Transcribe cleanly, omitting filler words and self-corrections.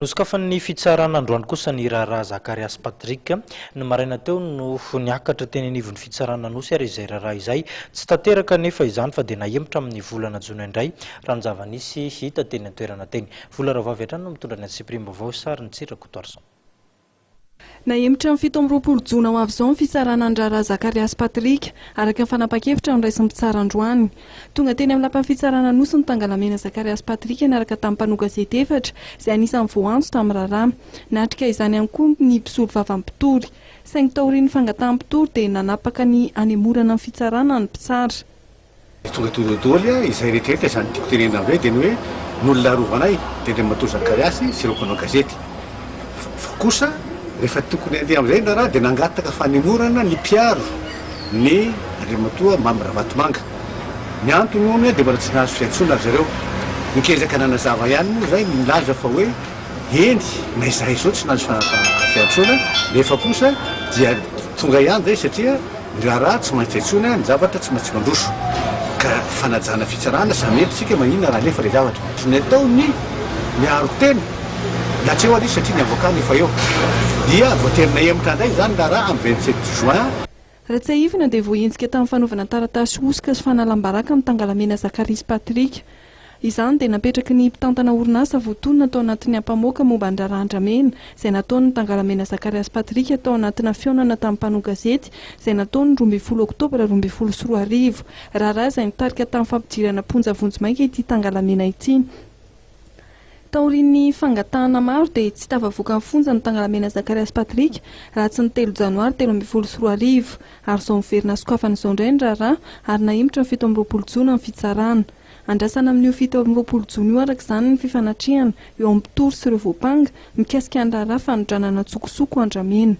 Nosokafan'ny fitsarana androany kosa ny raharaha Zakariasy Patrick. Ny maraina teo no niakatra teny anivon'ny fitsarana Anosy ary izay raharaha izay. Tsy tanteraka anefa izany fa dia nahemotra amin'ny volana jona indray raha ny zava-nisy hita teny an-toerana teny. Vola Rahavavy hatrany no mitondra ny antsipiriam-baovao sary Nitsy Rakotoarison. Nahemotra amin'ny 27 jona ho avy izao ny fitsarana ny raharaha Zakariasy Patrick, araka ny fanapahan-kevitra noraisin'ny mpitsara androany. Tonga teny amin'ny lapan'ny fitsarana Anosy ny tangalamena Zakariasy Patrick niaraka tamin'ny mpanao gazety efatra, izay anisan'ny voaantso tamin'ny raharaha. Niatrika izany ihany koa ny mpisolovavan'ny mpitory. Saingy taorian'ny fangatahan'ny mpitory dia nanapaka ny hanemorana ny fitsarana ny mpitsara. Tonga teo daholo izay rehetra rehetra izany tiako tenenina amin'izay dia ny hoe ny olona arovanay dia Andriamatoa Zakariasy sy ireo mpanao gazety fa kosa rehefa tokony handeha amin'izay ny raharaha dia nangataka fanemorana ny mpiaro ny Andriamatoa Mamy Ravatomanga. Ny antony hono dia mbola tsy nahazo fiantsoana ry zareo. Nikezaka nanazava ihany moa izay nilaza fa hoe eny na izahay izao tsy nahazo fiantsoana nefa kosa dia tonga ihany izay satria Ny raharaha tsy maintsy antsoina, ny zavatra tsy maintsy mandroso. Ka fanajana fitsarana samy eto isika maninona raha alefa ilay zavatra. Ny atao ny miaro tena na tsy eo ary izy satria ny avocat-ny efa eo. Dia voatery nahemotra indray izany ny raharaha amin'ny 27 juin. Raha tsiahivina dia voahenjika tamin'ny fanaovana taratasy hosoka sy fanalam-baraka ny tangalamena Zakarisy Patrick. Izany dia napetraky ny mpitantana orinasa voatonona tao anatin'ny ampamoaka momba ny raharaha andramena izay nataon'ny Tangalamena Zakariasy Patrick tao anatina fihaonana tamin'ny mpanao gazety izay natao ny 12 oktobra 2012. Raharaha izay nitarika tamin'ny fampidirana am-ponja vonjimaika ity Tangalamena ity. Taorian'ny fangatahana maro dia tsy tafavoaka ny fonja ny Tangalamena Zakariasy Patrick raha tsy ny telo janoary 2013. Ary izao miverina sokafana izao indray ny raharaha ary nahemotra ny 27 jona ny fitsarana. Andrasana amin'io 27 jona io araka izany ny fifanatrehana eo amin'ny mpitory sy ireo voampanga mikasika ny raharaha fanondranana an-tsokosoko andramena.